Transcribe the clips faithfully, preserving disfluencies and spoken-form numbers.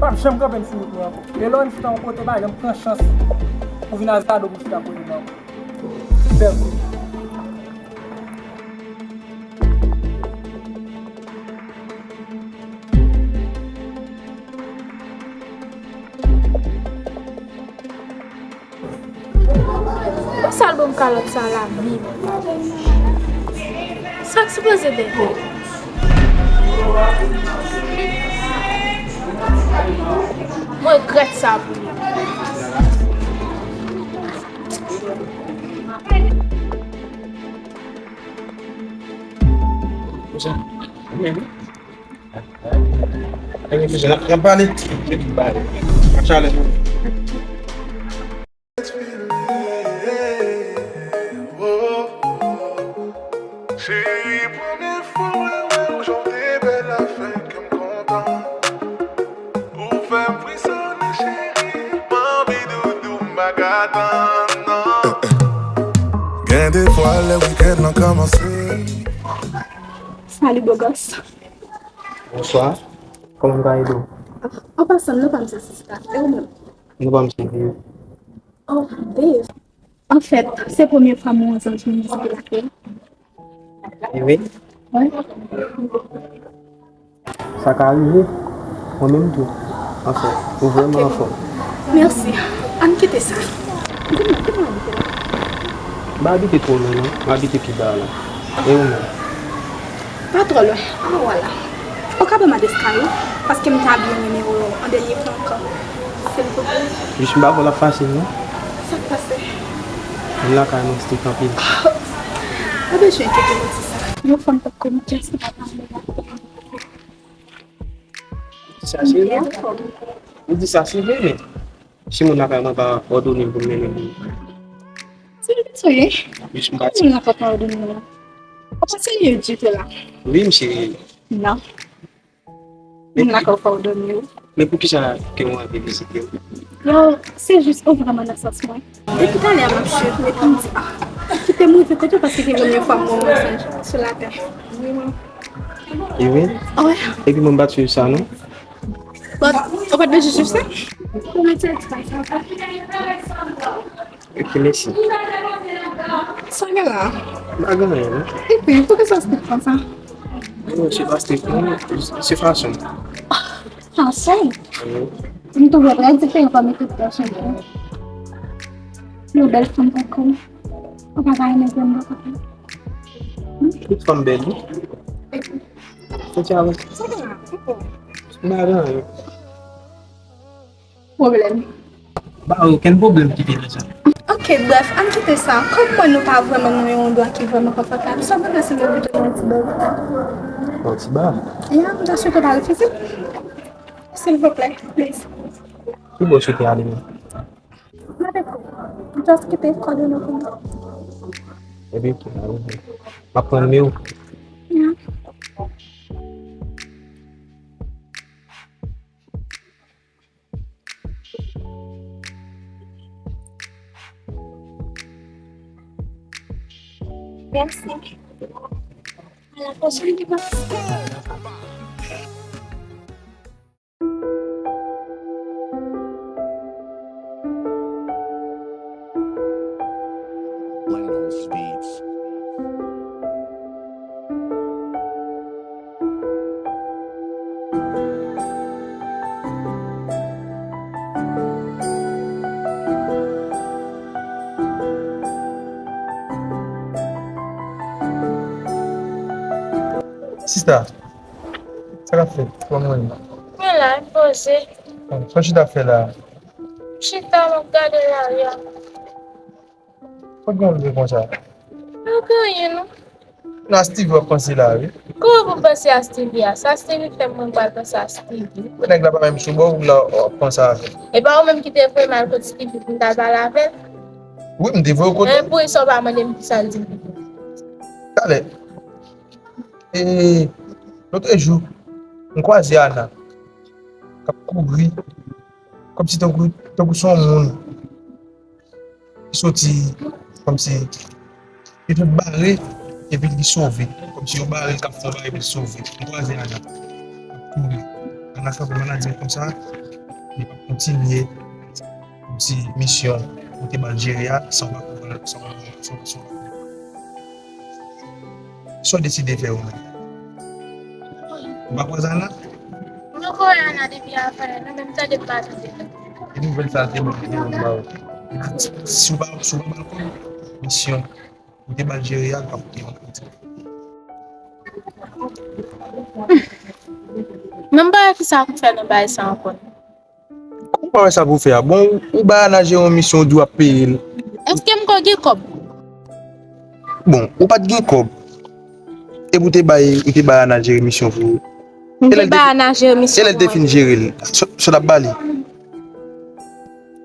P ap janm kanpe m sou wout mwen ankò. E lè w vin chita yon kote, pa janm pran chans pou vin al gade w pou chita kote m ankò. Bèl kote. Pou sa l ban m kalòt sa la menm? Sa k sipoze dèyè? Mwen regrèt sa pou li. N ap pale. Ak chalè. Cheri, premye fwa mwen wè w, jan w te bèl la fè kè m kontan. Ou fè m frisone, cheri, m anvi doudou, m pa ka tann, non. Gen de fwa lè wikenn lan kòmanse. Salut, beau gosse. Bonswa. Kòman m ka ede w? An pasan, non pa m se Sista. E ou menm? Non pa m se Viv. Oh, Dave. Anfèt, se premye fwa m wè yon zanj mizik la fè. E wi? Wi. Sa ka rive. Mwen menm tou. Anfèt, ou vrèman anfòm. Mèsi. Ann kite sa. Kote w abite la? M pa abite twò lwen, non. M abite pi ba la. E ou menm? Pa twò lwen. An wala. Ou ka ban m adrès kay ou? Paske m ta byen renmen wè w an dènye fwa ankò. Silvouplè. Jis m pa kwè l ap fasil, non. Sa k pase? Moun lakay mwen strik anpil. Ou bezwen enkyete pou ti sa. Yon fanm tankou m, just pa pale la. Sa se vre. Ou di sa se vre, men si moun lakay mwen pa òdone m pou m mennen moun. Se vre, se vre. Jis m pa di. Moun lakay pa òdone m la. Ou pa serye ditou la. Wi, m serye. Non. Moun lakay ou pa òdone w. Men poukisa ke w anvi vizite m? Yo, se jis ou vrèman nan sans mwen. Depi talè a m ap swiv, men pou m di, ah, kite m rive kote w paske se premye fwa m wè w sou latè. E wi? Wi. Epi mwen m pa t swiv sa, non. But, ou pa t bezwen swiv sa? Ou mete. Ok, mèsi. Sa gen la? M pa gen anyen, non. Epi, poukisa w strik konsa? Non, se pa strik, non. Se fason. Fason? Wi. M twouve w trè diferan pami tout gason yo. Yon bèl fanm tankou w, ou pa ka renmen granmoun tankou w? Tout fanm bèl, wi. Epi? Sa ti avanse. Sa gen la? M pa gen anyen. Pwoblèm. Ba okenn pwoblèm ki te nan sa. Ok, brèf, ann kite sa. Kòm mwen nou pa vrèman nan yon andwa ki vrèman konfòtab, sa w panse si nou kite yon ti bèl. Yon ti ba? Ya, m ta swete w pa refize. Silvouplè, please. Ki bò w swete ale menm? M avèk ou. Just kite kòdone pou mwen. Ebyen, ok, m ap pran nimewo w. Ya. Merci. À la prochaine, les gars. Sista, sa k ap fèt? Kòman w ye? Mwen la, m poze. Sa w chita ap fè la a? M chita, m ap gade lari a. Sa w gen w leve konsa? Pa gen anyen, non. Nan Stevie w ap panse la, wi. Kòman pou m panse a Stevie a? Sa Stevie fè m, mwen pral panse a Stevie. Nèg la pa menm sou bò w la, w ap panse avè l. E pa ou menm ki te voye m al kot Stevie pou m t al pale avè l? Wi, m te voye w kote l. E pou sa w pa mande m kisa l di m? Talè. E, lòt jou, m kwaze Ana k ap kouri, kòmsi tankou, tankou se yon moun ki soti, kòmsi li tout bare, epi li sove, kòmsi yo bare l k ap fè yon bagay epi l sove. M kwaze Ana k ap kouri. Ana kanpe, m al di l konsa, kontinye, di misyon ou te ba l jere a, san w pa konprann, san w pa konprann, san w pa konprann. Sa w deside fè ou menm? Ou pa kwè Zana? Mwen kwè Ana depi avè, nou menm tande m pa tande. E nouvèl sa te ban m, te ban m ba ou. Si w pa, si w pa ba l kòb, misyon ou te ba l jere a, l p ap gen yon kòb. Mwen pa wè kisa pou fè nan bagay sa ankò. Kòman w pa wè sa pou fè a? Bon, ou, ou bay Ana jere yon misyon, ou di w ap peye l. Èske m ko gen kòb? Bon, ou pa t gen kòb. Epi ou te bay, ou te bay Ana jere misyon pou ou. M te bay Ana jere misyon pou mwen. E lè l te fin jere l, sa, sa w t ap ba li?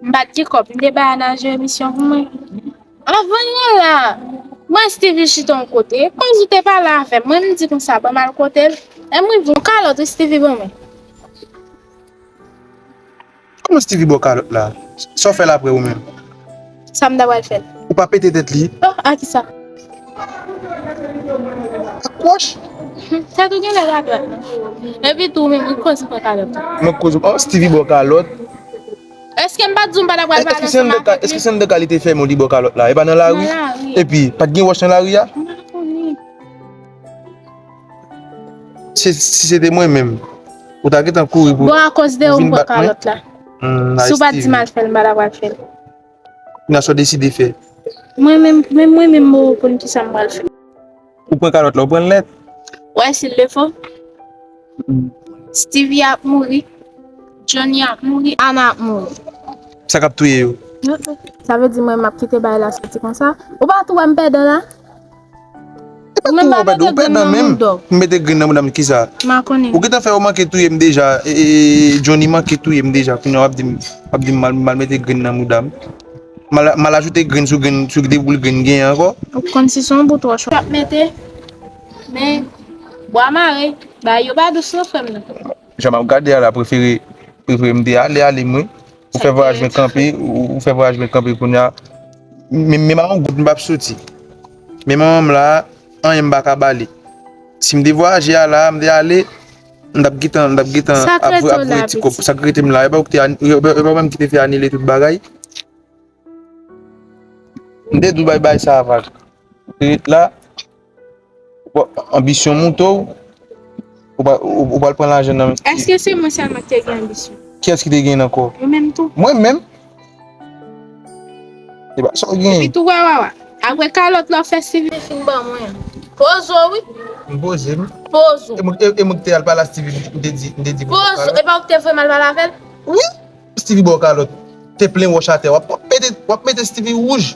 M pa t gen kòb, m te bay Ana jere misyon pou mwen. Anvan yon la, mwen Stevie chita yon kote, koz ou te pale avè m, mwen m di konsa, ban m al kote l, lè m rive yon kalòt wi Stevie ban mwen. Kòman Stevie ba w kalòt la? Sa w fè l apre ou menm? Sa m ta pral fè l. Ou pa pete tèt li? Oh, a kisa? Ak wòch? Tèt ou genlè ta dwat non. Epi tou ou menm ou koz pran kalòt. Mwen koz, oh, Stevie ba w kalòt. Èske m pa t di w m pa ta pral pale ansanm avèk li? Èske se anndan kay li te fèmen w li ba w kalòt la? E pa nan lari? Nan lari. Epi, pa t gen wòch nan lari a? M pa konnen. Si, si se te mwen menm, ou ta gentan kouri pou, bon, akoz de ou m pran kalòt la. Hmm, si w pa t di m al fè l, m pa ta pral fè l. Kounya sa w deside fè? Mwen menm, menm mwen menm, mwen konn kisa m pral fè. Ou pran kalòt la, ou pran l nèt? Wè, si l defo. Stevie ap mouri, Johnny ap mouri, Ana ap mouri. Sa k ap touye yo? Sa vle di mwen m ap kite bagay la soti konsa? Ou pa tou wè m pèdan la? E pa tou wè w pèdan, ou pèdan menm. M mete grenn nan mouda m, kisa? M pa konnen. Ou gentan fè yo manke touye m deja, e, e, e, Johnny manke touye m deja, kounye a w ap di m, w ap di m mal, mal mete grenn nan mouda m. Mal, mal ajoute grenn sou grenn, sou de boul grenn genyen ankò. Ou konn si se yon bout wòch w ap mete, men bwa mare, bagay yo pa dous non frè m nan. Jan m ap gade a la, prefere, prefere m te ale, ale mwen. Ou fè vwayaj mwen kanpe, ou, ou fè vwayaj mwen kanpe kounye a. Men, men manman m goud m p ap soti. Men manman m la, anyen m pa ka ba li. Si m te vwayaje a la, m te ale, m t ap gentan, m t ap gentan ap, ap voye ti kòb. Sa k rete m la, e pa ou ki te, e pa, e pa ou menm ki te fè anile tout bagay. M te di w bay, bay sa a vag. Ou te ret la, bon, anbisyon moute w, ou pa, ou, ou pral pran lajan nan men. Èske se mwen sèlman ki te gen anbisyon? Kiyès ki te gen ankò? Ou menm tou. Mwen menm? E pa sa w genyen. Epi tou wè, wè, wè. Apre kalòt la w fè Steven fin ban mwen an. Poze w wi. M poze m. Poze w. E mwen, e, e mwen ki te al pale a Steven, m te di, m te di pou kalòt. Poze w. E pa ou ki te voye m al pale avè l? Wi. Stevie ba w kalòt, te plen wòch atè, w ap, w ap mete, w ap mete Stevie wouj.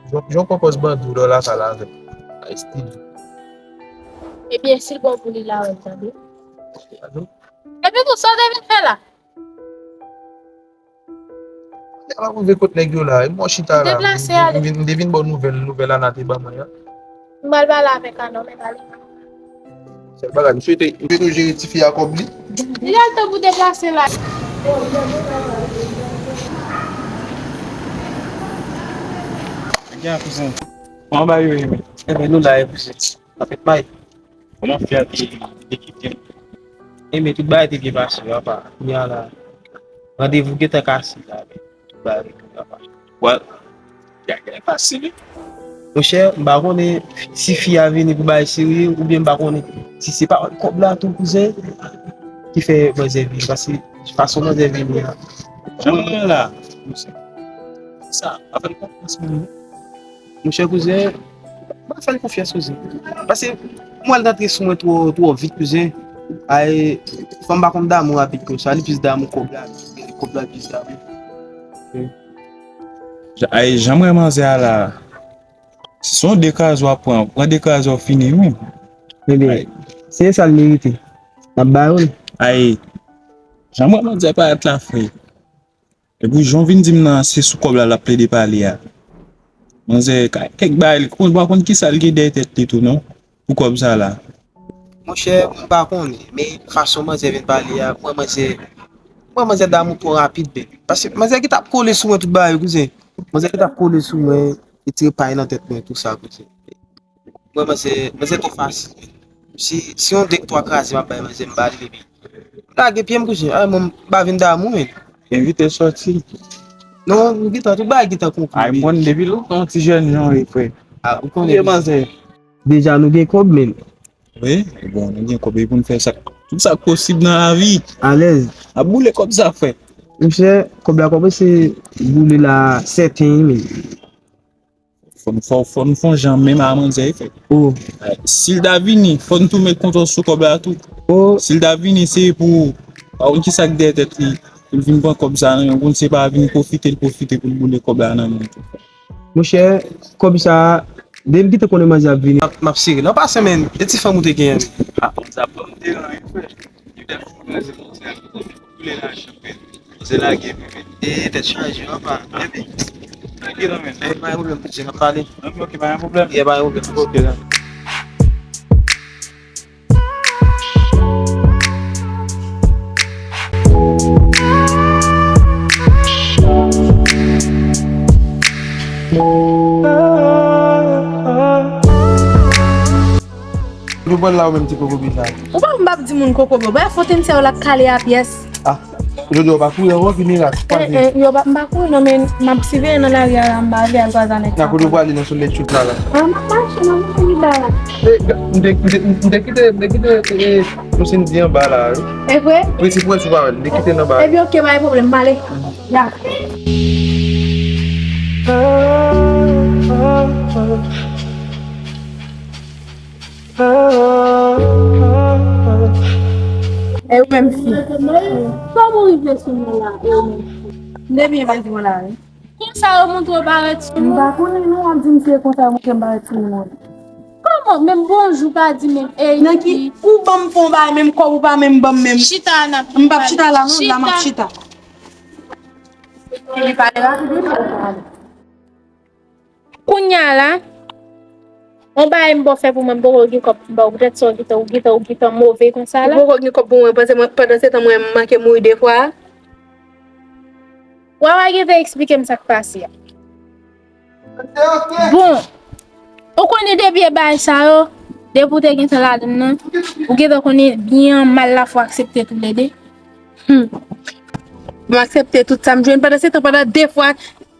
Jan, jan w pran pòz bandi w la w lakay la avè m. Ay, Stevie. Ebyen, si l bon pou li, l a wè l, tande. Epi tou, sa w te vin fè la? Nèg la rive kot nèg yo la, e mwen chita la. Deplase ale. M vin, m te vin ba w nouvèl, nouvèl Ana te ban mwen an. M pral pale avèk Ana, men pale. Sèl bagay, m swete, m swete w jere tifi a kòb li. Li al tan pou deplase la. Byen, kouzen. Kòman bagay yo ye menm? Enben, nou la, e kouzen. Sa fèt may. Kòman fi a te, te kite m? Enben, tout bagay te byen pase, apa. Kounye a la, randevou gentan kase la, men tout bagay te byen pase. Well, bagay fasil wi. Monchè, m pa konnen si fi a vini pou bagay serye, oubyen m pa konnen si se pa kòb la tou, kouzen, ki fè manzè vini, paske fason manzè vini a. Jan mwen la, sa, pa fè l konfyans mwen. Monchè kouzen, pa fè l konfyans kouzen. Paske m wè l rantre sou mwen twò, twò vit kouzen. Ay, fanm pa konn damou rapid konsa, li plis damou kòb la, kòb la plis damou. Ay, jan m wè manzè a la, si se yon de kraze w ap pran, pran de kraze w fini wi. Ebyen, se sa l merite. N ap ba yo l. Ay, jan m wè manzè parèt la frè. Epi jan w vin di m nan, se sou kòb la l ap plede pale a. Manzè, ka-, kèk bagay, li konn, pa konn kisa l gen dèyè tèt li tou, non? Pou kòb sa la. Monchè, m pa konnen, men fason manzè vin pale a, mwen manzè, mwen manzè damou twò rapid, men. Paske manzè ki t ap kole sou mwen tout bagay, kouzen. Manzè ki t ap kole sou mwen, retire pay nan tèt mwen, tou sa, kouzen. Mwen, manzè, manzè twò fasil. Si, si yon de twa kraze m ap bay manzè, m ba li, epi Lage pye m kouzen. Ay, mwen, m pa vin damou, men. Envite sòti. Non, m gentan, tout bagay gentan konkli. Ay, mwen, depi lontan, ti jèn jan, wi, frè. Ah, ou konnen. Ye manzè. Deja, nou gen kòb, men. Wi, bon, nou gen kòb, e pou n fè sa. Tout sa k posib nan lavi. Alèz. N ap boule kòb sa, frè. Monchè, kòb la kòmanse boule la sèten, men. Fò n, fò, fò n fè yon jan menm a manzè, frè. Oh. Si l ta vini, fò n tou met kontwòl sou kòb la tou. Oh. Si l ta vini, se pou, pa konn ki sa k dèyè tèt li, pou l vin pran kòb sa nan men, pou l se pa vin pwofite, l pwofite pou l boule kòb la nan men tou. Monchè, kòb sa, depi m kite konnen manzè ap vini, m ap, m ap sere. Non, pa sen, men, e ti fanm ou te genyen? Ah, kòb sa, fanm te lan, wi, frè. Li te fè manzè, manzè, koule lajan, frè. Manzè lage, bebe. E, tèt chaje, papa. Epi. Tranquilo, men. E, pa gen pwoblèm, pitit, n ap pale. Ok, ok, pa gen pwoblèm. Yeah, pa gen pwoblèm. Ok, la. Yo pran la ou menm ti kokobe sa. Ou pa m p ap di moun kokobe. Brèf, fò tèm sa yo l ap kale a pyès. Ah, jodi a w pa kouri ankò, vini la. Eh, eh, yo pa, m pa kouri non, men m ap siveye nan lari a la, m pa vle al kwaze a nèg sa. Nan kote w prale nan solèy chout la la? Ah, m ap mache nan mouvman li ba la. Eh, m te, m te, m te kite, m te kite, eh, Lucindy anba la, wi. E vre? Wi, si pou wè si w pa wè l, m te kite l anba. Epi, ok, pa gen pwoblèm, m ale. Ya. E ou menm fi? Kòman w rive sou mwen la, e ou menm fi? M te byen pase mwen la, wi. Konsa yo montre w parèt sou mwen? M pa konnen non, w ap di m se konsa yo montre m parèt sou mwen. Kòman? Menm bonjou pa di menm, ey, nan ki, ou ban m fon bagay, menm kòb ou pa menm ban m menm. Chita, n ap pale. M p ap chita la, non, la m ap chita. Li pale rapid, wi, pou w pale. Kounye a la, yon bagay m ba w fè pou mwen, m poko gen kòb pou m ba w, poutèt sa w gentan, w gentan, w gentan move konsa la. Ou poko gen kòb pou mwen, panse mwen, pandan se tan mwen, m manke mouri de fwa. Wawa gentan eksplike m sa k pase a. Bon, ou konnen depi e bagay sa yo, depi w te gentan ladann nan, ou gentan konnen byen mal la fò aksepte toulede. Hmm. M aksepte tout sa m jwenn. Pandan se tan, pandan de fwa,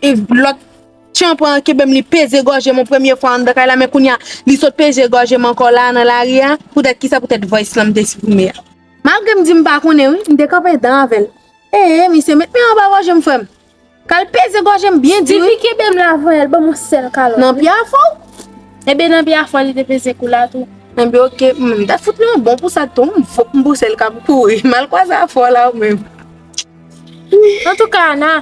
e lòt tchanpan an kenbe m, li peze gòje m yon premye fwa anndan kay la, men kounye a, li sot peze gòje m ankò la nan lari a. Poutèt kisa? Poutèt voice lan m te siprime a. Malgre m di m pa konnen, wi, m te kanpe dan avè l. Ee, misye met men anba gòje m, frè m. K al peze gòje m byen di, wi. Tifi kenbe m la, voye l ban m yon sèl kalòt. Nan pye a fò w? Ebyen, nan pye a fò li te peze kou la tou. Ebyen, oke, m, m ta fout li yon bon pousad tou, m fòk m pouse l k ap kouri. M al kwaze a fò la, ou menm. Antouka, Ana,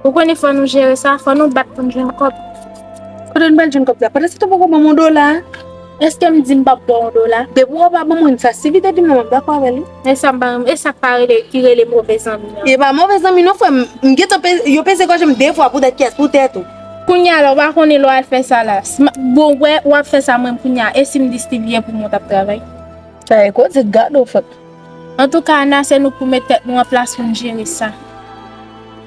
ou konnen fò nou jere sa, fò nou bat pou n jwenn kòb. Kote n pral jwenn kòb la? Pandan se tan w poko ban m yon dola. Èske m di m p ap ba w yon dola? Depi w pa ban mwen sa, Steevie te di m nan, m ap dakò avè l, wi. E sa m pa, e sa k pa rele, ki rele move zanmi an? E pa move zanmi non, frè m. M gentan pe-, yo peze gòje m de fwa poutèt kiyès? Poutèt ou. Kounye a la, w pa konnen lè w al fè sa la. Si m, bon, wè, w ap fè sa mwen kounye a. E si m di Steevie e pou mwen w t ap travay? Sa e koze gade w, frè m. Antouka, Ana, se nou k pou met tèt nou an plas pou n jere sa.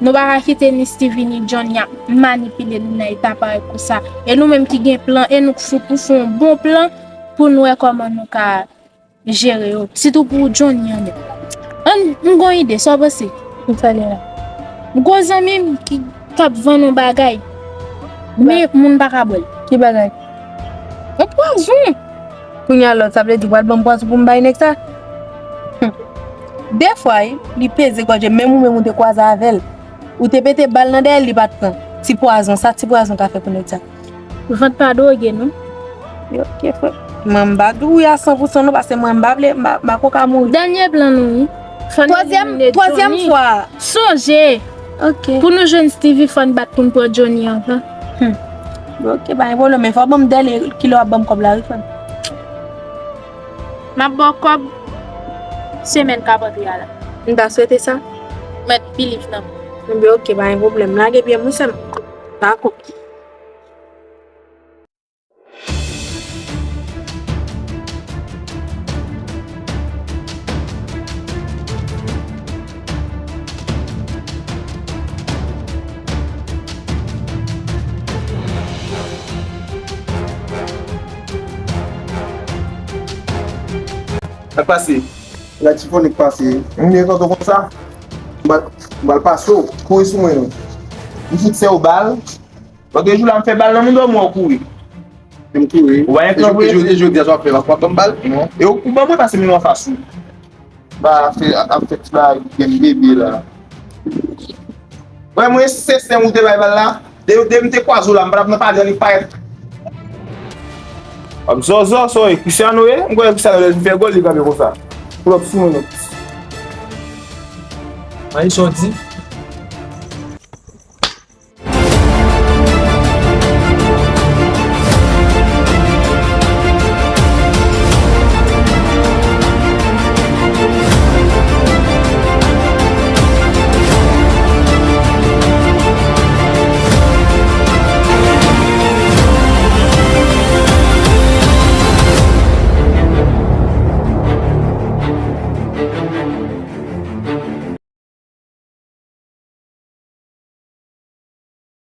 Nou pa ka kite ni Steevie ni Johnny ap manipile nou nan eta parèy konsa. E nou menm ki gen plan, e nou k fou pou fè yon bon plan pou n wè kòman nou ka jere yo. Sitou pou Johnny an menm. Ann, m gon ide, sa w panse? Ki sa li la? M gon zanmi m ki, k ap vann yon bagay. Men moun pa ka bwè l. Ki bagay? Yon pwazon. Kounye a lòt, sa vle di w pral ban m pwazon pou m bay nèg sa? Hum. De fwa, wi, li peze gòje, menm ou menm ou te kwaze avè l. Ou te pete bal nan dèyè l, li pa t pran. Ti pwazon, sa ti pwazon ka fè pou nèg sa? Vant pa dwoge, non. Yo, oke, frè. Mwen, m pa di w wi a san pou san, non, paske mwen, m pa vle, m pa, m pa ko ka mouri. Dènye plan nou, wi. Fò nou elimine Johnny. Twazyèm, twazyèm fwa. Sonje! Ok. Pou nou jwenn Steevie, fò n bat pou n pran Johnny anvan. Hmm. Ok, pa gen pwoblèm, men fò w ban m dèle kilè w ap ban m kòb la, wi, frè m. M ap ba w kòb semèn k ap antre a la. M ta swete sa. Mèt believe nan mwen. Ebyen, ok, pa gen pwoblèm. Lage pye m, wi, sè m. Dakò. Sa k pase? La ti fonik pase. M gen kote konsa. M pral pase w. Kouri sou mwen non. M fout se w bal. Lòt jou la m fè bal nan moun dòmi w kouri. M kouri. Ou pa gen kran vre. Jodi a sa w ap fè la, w ap ban m bal? Non. E ou ban mwen pase men w anfas ou. Ba ap fè ap fè ti bagay gen bebe la. Wè mwen se sen ou te bay bal la. De de m te kwaze w la, m pa t ap nan pale li parèt. Ap zòzò soy, Cristiano ye? M kwè Cristiano lè l fè gòl li kanpe konsa. Pull up sou mwen non. Ayi sa w di?